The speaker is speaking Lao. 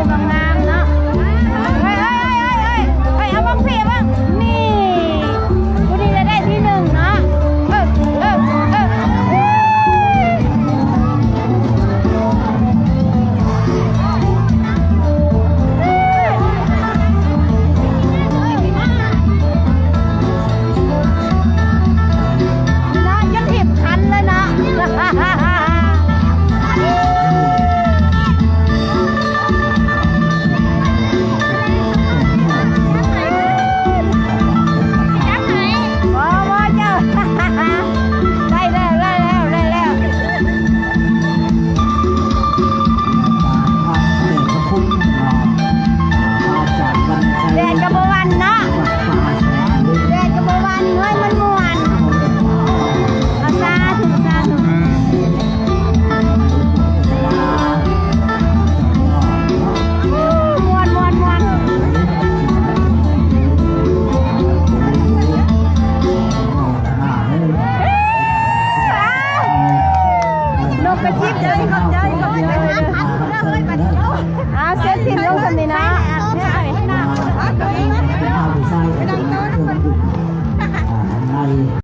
ງາມໆເນາະ ເຮີ້ຍ ເຮີ້ຍ ເຮີ້ຍ ເຮີ້ຍ ເອົາເບິ່ງພີ້ເບິ່ງ ນີ້ ຜູ້ນີ້ລະໄດ້ທີໜຶ່ງເນາະ ເອີ ເອີ ເອີ ເນາະ ຈົນຖີບຄັນເລີຍເນາະ. ບໍ່ ບໍ່ເຈົ້າ ໄດ້ແລ້ວ ໄດ້ແລ້ວ ໄດ້ແລ້ວ. ແດດກໍບໍ່ຫວັ່ນເນາະ ແດດກໍບໍ່ຫວັ່ນ ເຮີ້ຍ ມັນມ່ວນ ເອົາ ສາທຸ ສາທຸ ມ່ວນ ມ່ວນ ມ່ວນ. ນົກກະຈິບ ຂອບໃຈ ຂອບໃຈ ຂອບໃຈ. ອ້າວ ເສັດສິ້ນລົງສ່ຳນີ້ເນາະ.